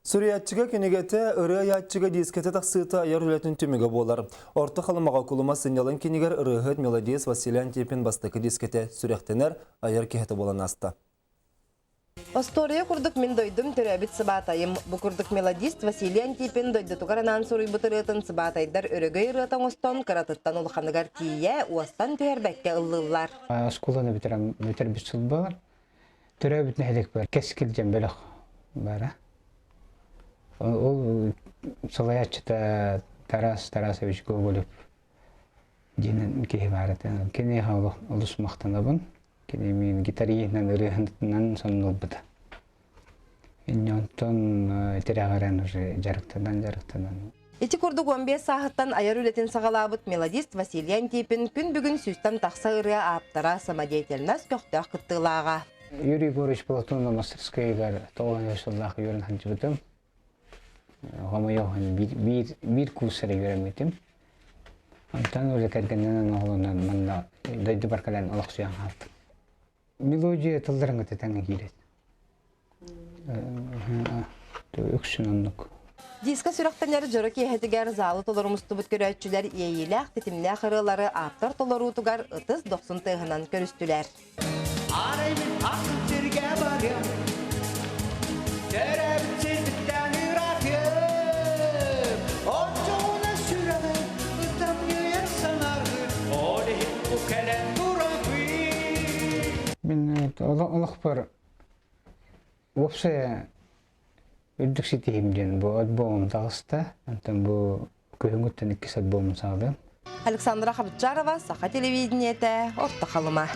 Суруйааччыга кинигэтэ, ырыа айааччыга дискэтэ тахсыыта айар үлэтин түмүгэ буолар. Орто Халымаҕа Кулума сынньалаҥ кинигэр ырыаһыт мелодист Василий Антипин бастакы дискэтэ сүрэхтэнэр айар киһитэ буолан ааста. Остуоруйа курдук мин дойдум төрөөбүт сыбаатайым. Бу курдук мелодист Василий Антипин дойдутугар анаан суруйбут ырыатын сыбаатайдар өрөгөй ырыата оҥостон кыратыттан улаханыгар тиийэ уостан түһэрбэккэ ыллыыллар. Оскуоланы бүтэрэн бүтэрбит сыл буолар. Төрөөбүт нэһилиэкпэр Кэскил диэн бөлөх баара. Ол салайааччыта Тарас Тарасович Гоголев диэн киһи баар этэ. Киниэхэ олус махтанабын. Кини миин гитариһынан, ырыаһытынан соннулбута. Инньэ онтон тирэҕирэн уже дьарыктанан дьарыктанан. Ити курдук 15 сааһыттан айар үлэтин саҕалаабыт мелодист Василий Антипин күн бүгүн сүүстэн тахса ырыа ааптара, самодеятельность көхтөөх кыттыылааҕа. Юрий Егорович Платонов мастерскайыгар тоҕус сыллаах үөрэн сылдьыбытым. Хомойуох биир, биир курс эрэ үөрэммитим. Онтон уже кэргэнинэн оҕолонон манна дойдубар кэлэн олохсуйан хаалтым. Мелодия тылларын кытта тэҥҥэ киирэр. Үксүн оннук. Диска сүрэхтэнэр дьоро киэһэтигэр залы толору мустубут көрөөччүлэр иэйиилээх тэтимнээх ырыалары ааптар толоруутугар ытыс дохсун тыаһынан көрүстүлэр. Арай мин атын сиргэ барыам, төрөөбүт сирбиттэн ыраатыам. Оччоҕуна сүрэҕим ытамньыйар санаргыр, ол иһин бу кэлэн турабын. Мин олохпор уопсайа үрдүк ситиһим диэн бу альбомум таҕыста. Онтон бу күһүҥҥүттэн иккис альбомун саҕалыам. Александра Хабытчарова, Саха телевидениетэ, Орто Халыма.